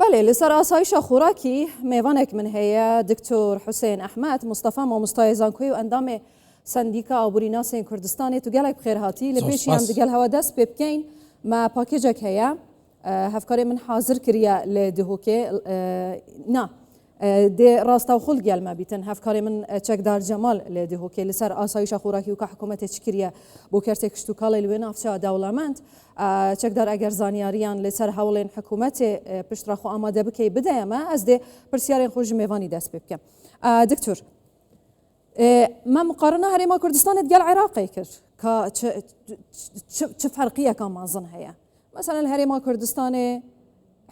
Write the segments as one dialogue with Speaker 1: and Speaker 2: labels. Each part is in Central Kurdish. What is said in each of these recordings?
Speaker 1: بەلێ لەسەر ئاسایشە خۆراکی مێوانێک من هەیە دکتۆر حوسێن ئەحمەد مستەفا مامۆستای زانکۆی و ئەندامێ سەندیکا ئابووریناسێن کوردستانێ تو گەلێک بخێر هاتی لە پێشی ئەم دگەل هەوە دەست پێ بکەین مە پاکێجێک هەیە هەڤکارێ من حازر کریە لە دهۆکێ نا دێ ڕاستەوخۆ لگەل مە بیتن هەڤکارێ من چەکدار جەمال لە دهۆکێ لەسەر ئاسایشە خۆراکی و کە حکوومەتێ چ کریە بۆ کەرتێ کشتوکاڵێ لوێ ناوچە دەوڵەمەند چەکدار ئەگەر زانیاریان لەسەر هەوڵێن حکوومەتێ پشتڕا خۆ ئامادە بکەی بدەیەمە ئەز دێ پرسیارێن خۆ ژ مێوانی دەست پێ بکەم دکتۆر مە مقارنە هەرێما کوردستانێت گەل عێراقێ کرد کە چ فەرقیەکە مازن هەیە مەسەلەن هەرێما کوردستانێ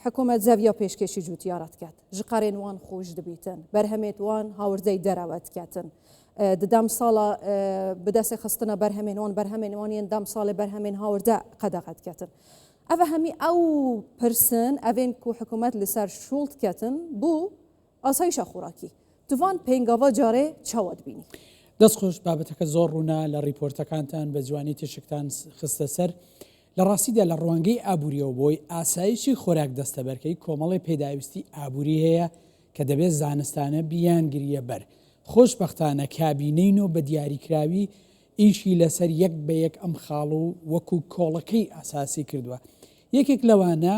Speaker 1: حکوومەت زەویا پێشکێشی جووتیارە دکات ژ قەرێن وان خۆش دبیتن بەرهەمێت وان هاوردەی دەرەوە دکاتن ددەم ساڵە بدەسێ خستنە بەرهەمێن وان بەرهەمێن وان یەن دەم ساڵێ بەرهەمێن هاوردە قەدەغە دکاتن ئەvە هەمی ئەو پرسن ئەvێن کو حکوومەت لەسەر شوڵ دکاتن بوو ئاسایشە خۆراکی توان پێنگاڤا جارێ چاوا دبینی؟
Speaker 2: دەست خۆش، بابەتەکە زۆر ڕوونە، لە ڕیپۆرتەکانتان بە جوانی تیشکتان خستە سەر. لە ڕاستیدا لە ڕوانگەی ئابوورییەوە بۆی ئاسایشی خۆراک دەستەبەرکەی کۆمەڵێ پێداویستی ئابووری هەیە کە دەبێت زانستانە بیانگریە بەر. خۆشبەختانە کابینەی نۆ بە دیاریکراوی ئیشی لەسەر یەک بە یەک ئەم خاڵ و وەکوو کۆڵەکەی ئەساسی کردووە. یەکێک لەوانە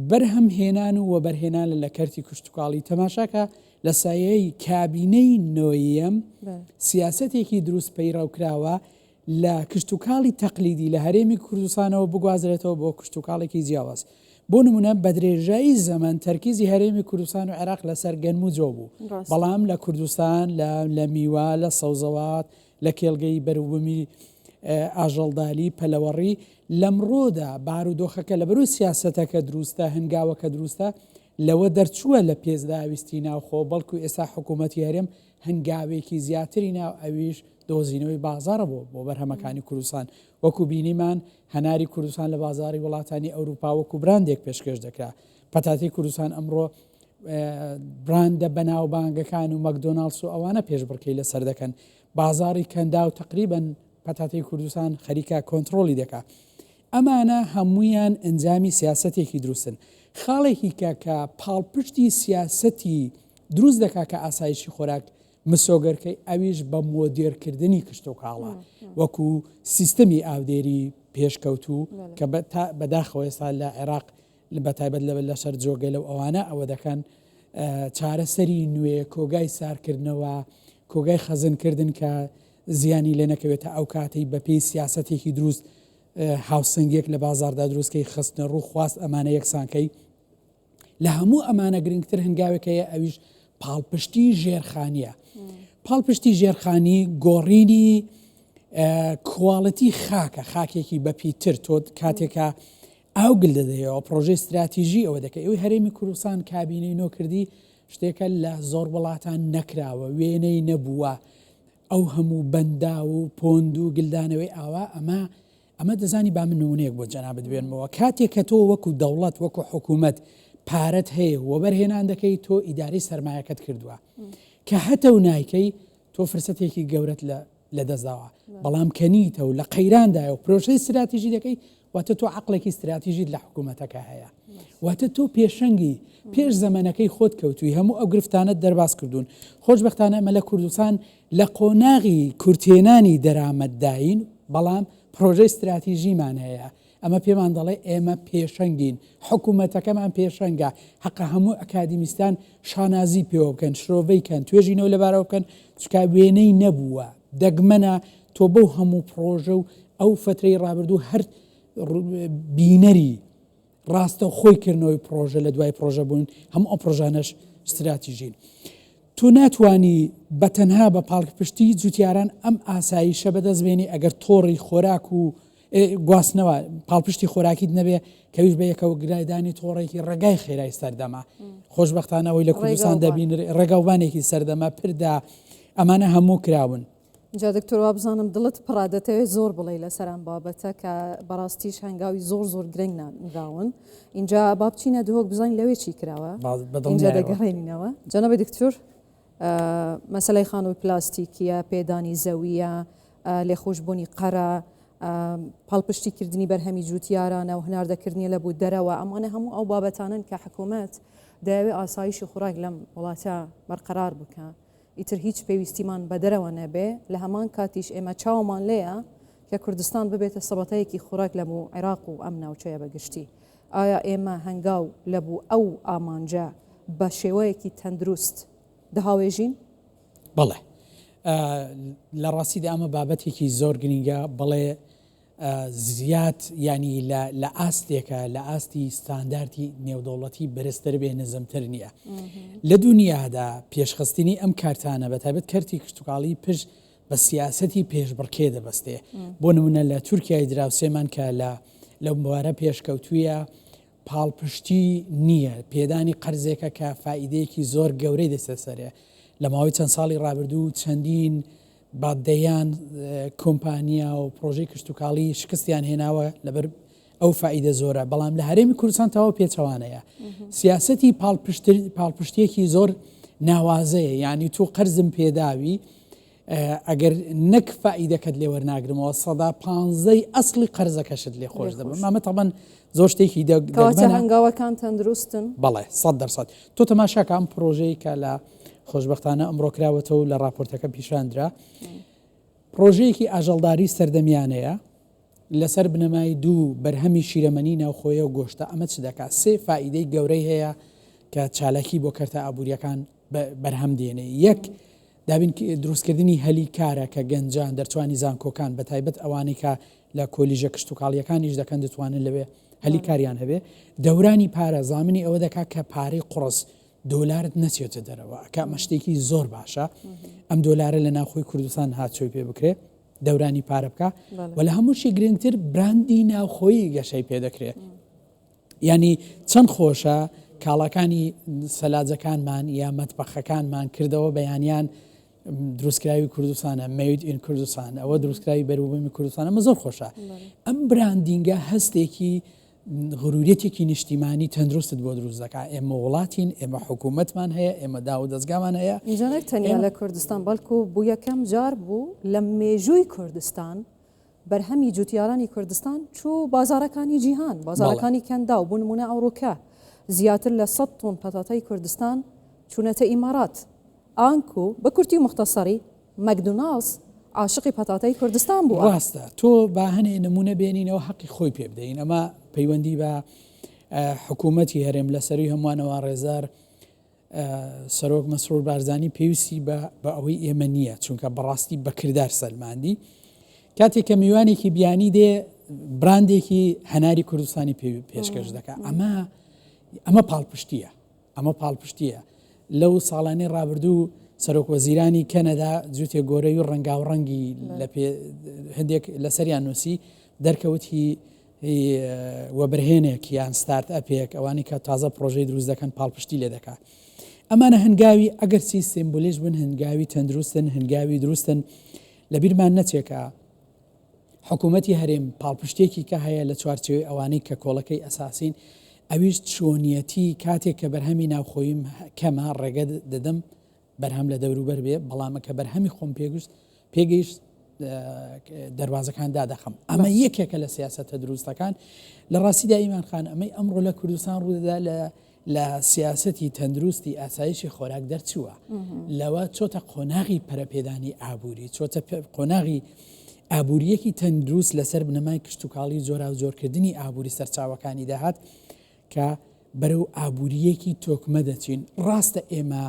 Speaker 2: بەرهەم هێنان و وەبەرهێنان لە کەرتی کشتوکاڵی تەماشاکە لە سایەی کابینەی نۆیەم سیاسەتێکی دروست پەیڕەو کراوە لە کشتوکاڵی تەقلیدی لە هەرێمی کوردستانەوە بگوازرێتەوە بۆ کشتوکاڵێکی جیاواز بۆ نمونە بە درێژایی زەمەن تەرکیزی هەرێمی کوردستان و عێراق لەسەر گەنم و جۆ بوو بەڵام لە کوردستان لە میوە لە سەوزەوات لە کێڵگەی بەروبوومی ئاژەڵداری، پەلەوەڕی، لەمڕۆدا بارودۆخەکە لەبەرو سیاسەتەکە دروستە، هەنگاوەکە دروستە، لەوە دەرچووە لە پێداویستی ناوخۆ، بەڵکو ئێستا حکوومەتی هەرێم هەنگاوێکی زیاتری نا ئەویش دۆزینەوەی بازاڕە بۆ بۆ بەرهەمەکانی کوردستان. وەکو بینیمان هەناری کوردستان لە بازاڕی وڵاتانی ئەوروپا وەکو براندێک پێشکێش دەکرا. پەتاتەی کوردستان ئەمڕۆ براندە بەناوبانگەکان و مەکدۆناڵس و ئەوانە پێشبڕکێی لەسەر دەکەن. بازاڕی کەنداو تەقریبەن پەتاتەی کوردستان خەریکە کۆنتڕۆڵی دەکا. ئەمانە هەموویان ئەنجامی سیاسەتێکی دروستن. خاڵێکی کە کە پاڵپشتی سیاسەتی دروست دەکا کە ئاسایشی خۆراک مسۆگەرکەی ئەویش بە مۆدێرکردنی کشتوکاڵە وەکو سیستەمی ئاودێری پێشکەوتوو کە بەداخەوە ئێستا لە عێراق بەتایبەت لە لەسەر جۆگەلە و ئەوانە ئەوە دەکەن چارەسەری نوێ کۆگای سارکردنەوە کۆگای خەزنکردن کە زیانی لێ نەکەوێتە ئەو کاتەی بەپێی سیاسەتێکی دروست هاوسەنگێک لە بازاردا دروستکەی خستنە ڕوو خواست ئەمانە یەکسانکەی لە هەموو ئەمانە گرنگتر هەنگاوێک هەیە ئەویش پاڵپشتی ژێرخانیە پاڵپشتی ژێرخانی گۆڕینی کواڵەتی خاکە خاکێکی بەپیتر تۆ کاتێکە ئاو گل دەدەیەوە پرۆژەی ستراتیژی ئەوە دەکەی ئەوی هەرێمی کوردستان کابینەی نۆ کردی شتێکە لە زۆر وڵاتان نەکراوە وێنەی نەبووە ئەو هەموو بەنداو و پۆند و گلدانەوەی ئاوا ئەمە ئەمە دەزانی با من نمونەیەک بۆ جەنابت بێنمەوە کاتێک کە تۆ وەکو دەوڵەت وەکو حکوومەت پارەت هەیە وەبەرهێنان دەکەی تۆ ئیداری سەرمایەکەت کردووە کە هەتە و نایکەی تۆ فرسەتێکی گەورەت لە لەدەستداوە بەڵام کە نیتە و لە قەیراندایە و پرۆژەی ستراتیژی دەکەی واتە تۆ عەقڵێکی ستراتیژیت لە حکوومەتەکە هەیە واتە تۆ پێشەنگی پێش زەمەنەکەی خۆت کەوتوی هەموو ئەو گرفتانەت دەرباز کردوون خۆشبەختانە ئەمە لە کوردستان لە قۆناغی کورتهێنانی دەرامەتداین بەڵام پرۆژەی ستراتیژیمان هەیە ئەمە پێمان دەڵێ ئێمە پێشەنگین، حکومەتەکەمان پێشەنگە، حەقە هەموو ئەکادیمیستان شانازی پێوە بکەن، شرۆڤەی کەن، توێژینەوە لەبارەوە بکەن، چونکە وێنەی نەبووە، دەگمەنە تۆ بەو هەموو پڕۆژە و ئەو فەترەی ڕابردوو هەر بینەری ڕاستەوخۆی کردنەوەی پڕۆژە لە دوای پڕۆژە بوون، هەموو ئەو پڕۆژانەش ستراتیژین. تۆ ناتوانی بە تەنها بە پاڵپشتی جوتیاران ئەم ئاسایشە بەدەست بێنی ئەگەر تۆڕی خۆراک و گواستنەوە پاڵپشتی خۆراکیت نەبێ کەویش بە یەکەوە گرایدانی تۆڕێکی ڕێگای خێرای سەردەمە خۆشببختانە ئەوەی لە کوردستان دەبینرێ ڕێگاوبانێکی سەردەمە پردا ئەمانە هەموو کراون.
Speaker 1: جا دکتۆر وابزانم دڵت پڕە دەتەوێت زۆر بڵێی لەسەر ئەم بابەتە کە بەڕاستیش هەنگاوی زۆر زۆر گرنگ نراون اینجا با بچینە دهۆک بزانین لەوێ چی کراوە اینجا دەگەڕێنینەوە جەنابی دکتۆر مەسەلەی خانووی پلاستیکیە، پێدانی زەوییە، لێخۆشبوونی قەرە، پاڵپشتیکردنی بەرهەمی جووتیارانە و هەناردەکردنی لە بۆ دەرەوە، ئەمانە هەموو ئەو بابەتانەن کە حکوومەت. دەیەوێ ئاسایشی خوراک لەم وڵاتە بەرقەرار بکا ئیتر هیچ پێویستیمان بە دەرەوە نەبێ، لە هەمان کاتیش ئێمە چاومان لێیە کە کوردستان ببێتە سەبەتەیەکی خوراک لە بۆ عێراق و ئەم ناوچەیە بە گشتی. ئایا ئێمە هەنگاو لە بۆ ئەو ئامانجە بە شێوەیەکی تەندروست دەهاوێژین؟
Speaker 2: بەڵێ. لە ڕاستیدا ئەمە بابەتێکی زۆر گرینگە، بەڵێ زیاد یانی لە لە ئاستێکە لە ئاستی ستاندارتی نێودەوڵەتی بەرزتر بێ نزمتر نییە. لە دونیادا پێشخستنی ئەم کارتانە بە تایبەت کەرتی کشتوکاڵی پشت بە سیاسەتی پێشبڕکێ دەبەستێ. بۆ نمونە لە تورکیای دراوسێمان کە لە لەو بوارە پێشکەوتوویە پاڵپشتی نییە، پێدانی قەرزێکە کە فائیدەیەکی زۆر گەورەی دەچێتە سەرێ. لە ماوەی چەند ساڵی ڕابردوو چەندین بە دەیان کۆمپانیا و پرۆژەی کشتتوکاڵی شکستیان هێناوە لەبەر ئەو فائیدە زۆرە بەڵام لە هەرێمی کوردستان تەواو پێچەوانەیە سیاستی پاڵپشتێکی زۆر ناوازەیە یعنی تۆ قەرزم پێداوی ئەگەر نەک فائیدەکەت لێ وەرناگرمەوە سەدا پانزەی ئەسڵی قەرزەکەشت لێ خۆش دەبم مامە تەبەن زۆر شتێکی
Speaker 1: دەگەواتە هەنگاوەکان تەندروستن
Speaker 2: بەڵێ سە دەرسەد تۆ تەماشاکە ئەم پرۆژەی کە لە خۆشبەختانە ئەمڕۆ کراوەتەوە و لە ڕاپۆرتەکە پیشاندرا. پڕۆژەیەکی ئاژەڵداری سەردەمیانەیە لەسەر بنەمای دوو بەرهەمی شیرەمەنی ناوخۆیە و گۆشتە ئەمە چ دەکات سێ فائیدەی گەورەی هەیە کە چالاکی بۆ کەرتە ئابووریەکان بەرهەم دێنێ یەک دابین دروستکردنی هەلی کارە کە گەنجان دەرچوانی زانکۆکان بە تایبەت ئەوانەی کە لە کۆلیژە کشتتوکاڵیەکان ئیش دەکەن دەتوانن لەوێ هەلی کاریان هەبێ دەورانی پارە زامنی ئەوە دەکات کە پارەی قڕس دۆلارت نەچێتە دەرەوە ئەکا ئەمە شتێکی زۆر باشە ئەم دۆلارە لە ناوخۆی کوردستان هاتچۆی پێ بکرێ دەورانی پارە بکە و لە هەمووشی گرنگتر براندی ناوخۆیی گەشەی پێ دەکرێت ینی چەند خۆشە کاڵاکانی سەلاجەکانمان یا مەتبەخەکانمان کردەوە بەیانیان دروستکراوی کوردستانە made in کوردستان ئەوە دروستکراوی بەروبوومی کوردستان ئەمە زۆر خۆشە ئەم branding ە هەستێکی غروریەتێکی نیشتیمانی تەندروستت بۆ دروست دەکا ئێمە وڵاتین ئێمە حکوومەتمان هەیە ئێمە داو و دەزگامان هەیە.
Speaker 1: ئینجا نەک تەنیا لە کوردستان بەڵکو بو یەکەم جار بوو لە مێژووی کوردستان بەرهەمی جوتیارانی کوردستان چوو بازاڕەکانی جیهان بازاڕەکانی کەنداو بو نمونە ئەوڕۆکە زیاتر لە سەد تۆن پەتاتەی کوردستان چونەتە ئیمارات ئانکو بە کورتی و موختەسەری مەکدوناڵس عاشقی پەتاتەی کوردستان بووە.
Speaker 2: ڕاستە تۆ با هەنێ نمونە بێنینەوە حەقی خۆی پێ بدەین ئەمە پەیوەندی بە حکوومەتی هەرێم لە سەروی هەمووانەوە ڕێزار سەرۆک مەسرور بارزانی پێویستی بە بە ئەوەی ئێمە نییە چونکە بەڕاستی بەکردار سەلماندی کاتێک کە میوانێکی بیانی دێ براندێکی هەناری کوردستانی پێشکەش دەکات ئەمە ئەمە پاڵپشتیە ئەمە پاڵپشتییە. لەو ساڵانەی ڕابردوو سەرۆک وەزیرانی کەنەدا جووتێک گۆرەوی ڕەنگاوڕەنگی لە پێ هەندێک لەسەریان نووسی دەرکەوت هی وەبەرهێنێک یان start-up ێک ئەوانەی کە تازە پرۆژەی دروست دەکەن پاڵپشتی لێ دەکات. ئەمانە هەنگاوی ئەگەرچی سیمبولیش بن هەنگاوی تەندروستن هەنگاوی دروستن لەبیرمان نەچێ کە حکوومەتی هەرێم پاڵپشتێکی کە هەیە لە چوارچێوەی ئەوانەی کە کۆڵەکەی ئەساسین ئەویش چۆنیەتی کاتێک کە بەرهەمی ناوخۆییم کەمە ڕێگە دەدەم بەرهەم لە دەوروبەر بێ بەڵام کە بەرهەمی خۆم پێگوشت پێگەیشت دەروازەکان دادەخەم ئەمە یەکێکە لە سیاسەتە دروستەکان لە ڕاستیدا ئیمان خان ئەمەی ئەمڕۆ لە کوردستان ڕوودەدا لە لە سیاسەتی تەندروستی ئاسایشی خۆراک دەرچووە، لەوە چۆتە قۆناغی پەرەپێدانی ئابووری، چۆتە قۆناغی ئابوورییەکی تەندروست لەسەر بنەمای کشتوکاڵی و جۆراوجۆرکردنی ئابووری سەرچاوەکانی داهات کە بەرەو ئابوورییەکی تۆکمە دەچین. ڕاستە ئێمە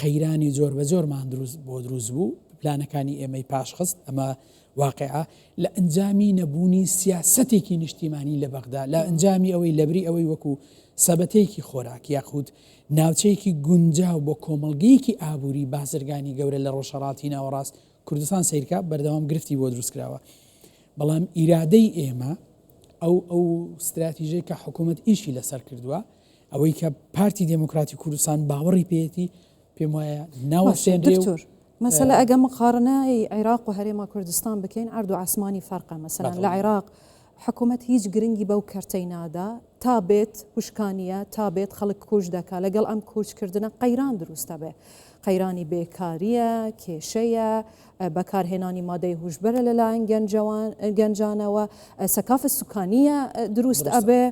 Speaker 2: قەیرانی جۆربەجۆرمان دروست بۆ دروست بوو، پلانەکانی ئێمەی پاشخست، ئەمە واقیعە، لە ئەنجامی نەبوونی سیاسەتێکی نیشتیمانی لە بەغدا، لە ئەنجامی ئەوەی لەبری ئەوەی وەکو سەبەتەیەکی خۆراک یاخود ناوچەیەکی گونجاو بۆ کۆمەڵگەیەکی ئابووری بازرگانی گەورە لە ڕۆژهەڵاتی ناوەڕاست کوردستان سەیرکە بەردەوام گرفتی بۆ دروستکراوە بەڵام ئیرادەی ئێمە ئەو ئەو ستراتیژەی کە حکوومەت ئیشی لەسەر کردووە ئەوەی کە پارتی دێموکراتی کوردستان باوەڕی پێیەتی پێم وایە ناوەستێنرێ و
Speaker 1: دکتۆر مەسەلە ئەگە مقارنەی عێراق و هەرێما کوردستان بکەین عەرد و عەسمانی فەرقە مەسەلەن لە عێراق حکوومەت هیچ گرنگی بەو کەرتەی نادا تا بێت وشکانیە تا بێت خەڵک کۆچ دەکا لەگەڵ ئەم کۆچکردنە قەیران دروست دەبێ قەیرانی بێکاریە کێشەیە بەکارهێنانی مادەی هوشبەرە لەلایەن گەنجانەوە سەکافە سوکانیە دروست ئەبێ.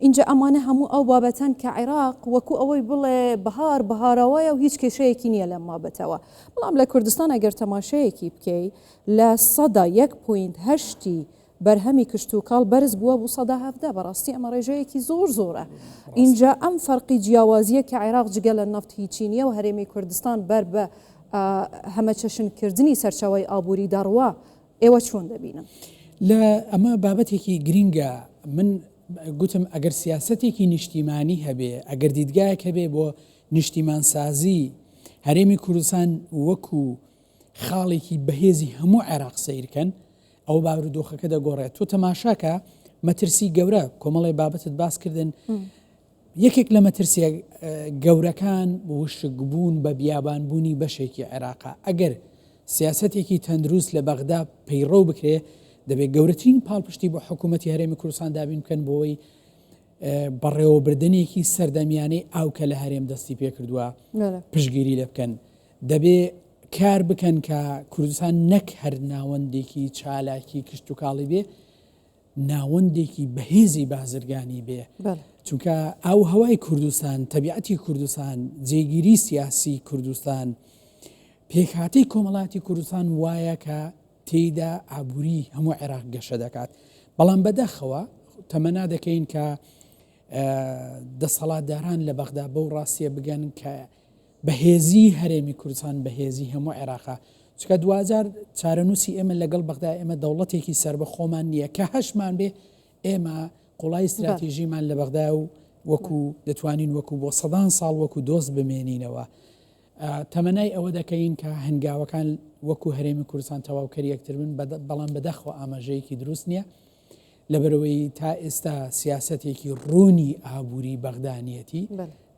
Speaker 1: ئینجا ئەمانە هەموو ئەو بابەتەن کە عێراق وەکو ئەوەی بڵێ بەهار بەهاراوایە و هیچ کێشەیەکی نییە لەم بابەتەوە. بەڵام لە کوردستان ئەگەر تەماشەیەکی بکەی 1.8% ی بەرهەمی کشتوکاڵ بەرز بووە بۆ 17%، بەڕاستی ئەمە ڕێژەیەکی زۆر زۆرە. ئینجا ئەم فەرقی جیاوازییە کە عێراق جگە لە نەفت هیچی نییە و هەرێمی کوردستان بەر بە هەمەچەشنکردنی سەرچاوەی ئابووری دەڕوا، ئێوە چۆن دەبینن؟
Speaker 2: لە ئەمە بابەتێکی گرینگە من گوتم ئەگەر سیاسەتێکی نیشتیمانی هەبێ ئەگەر دیدگایەک هەبێ بۆ نیشتیمانسازی هەرێمی کوردستان وەکو خاڵێکی بەهێزی هەموو عێراق سەیرکەن ئەوە بارودۆخەکە دەگۆڕێت تۆ تەماشاکە مەترسی گەورە کۆمەڵی بابەتت باس کردن یەکێک لە مەترسیە گەورەکان وشکبوون بە بیابانبوونی بەشێکی عێراقە، ئەگەر سیاسەتێکی تەندروست لە بەغدا پەیڕەو بکرێ، دەبێت گەورەترین پاڵپشتی بۆ حکوومەتی هەرێمی کوردستان دابین بکەن بۆی بەڕێوەبردنێکی سەردەمیانەی ئاو کە لە هەرێم دەستی پێکردووە پشتگیری لێ بکەن. دەبێ کار بکەن کە کوردستان نەک هەر ناوەندێکی چالاکی کشتتوکاڵی بێ، ناوەندێکی بەهێزی بازرگانی بێ چونکە ئاوهەوای کوردستان تەبیعەتی کوردستان جێگیری سیاسی کوردستان پێکهاتەی کۆمەڵاتی کوردستان وایە کە تێیدا ئابووری هەموو عێراق گەشە دەکات بەڵام بەداخەوە تەمەنا دەکەین کە دەسەڵاتداران لە بەغدا بەو ڕاستیە بگەن کە بەهێزی هەرێمی کوردستان بەهێزی هەموو عێراقە، چونکە دواجار چارەنووسی ئێمە لەگەڵ بەغدا ئێمە دەوڵەتێکی سەربەخۆمان نییە کە هەشمان بێ ئێمە قوڵای ستراتیژیمان لە بەغدا و وەکو دەتوانین وەکو بۆ سەدان ساڵ وەکو دۆست بمێنینەوە. تەمەنای ئەوە دەکەین کە هەنگاوەکان وەکو هەرێمی کوردستان تەواوکەری یەکتر بن، بەڵام بەداخەوە ئاماژەیەکی دروست نییە. لەبەرئەوەی تا ئێستا سیاسەتێکی ڕوونی ئابووری بەغدا نیەتی،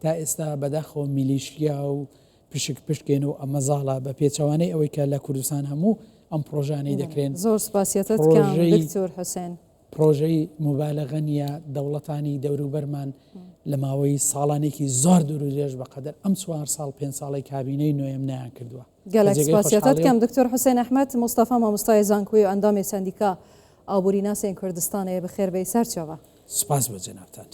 Speaker 2: تا ئێستا بەداخەوە میلیشیا و پشک پشکێنە و ئەمە زاڵە بە پێچەوانەی ئەوەی کە لە کوردستان هەموو ئەم پڕۆژانەی دەکرێن.
Speaker 1: زۆر سپاسیەتت کەم دکتۆر حوسێن.
Speaker 2: پڕۆژەی موبالەغە نییە، دەوڵەتانی دەوروبەرمان لە ماوەی ساڵانێکی زۆر دوور و درێژ بەقەدەر ئەم چوار ساڵ پێنج ساڵەی کابینەی نۆیەم نەیانکردووە.
Speaker 1: گەلەک سپاسیەتت کەم دکتۆر حوسێن ئەحمەد مستەفا مامۆستای زانکۆی و ئەندامی سەندیکا ئابووریناسێن کوردستانێ بەخێر بێی سەرچاوە.
Speaker 2: سپاس بۆ جەنابتان.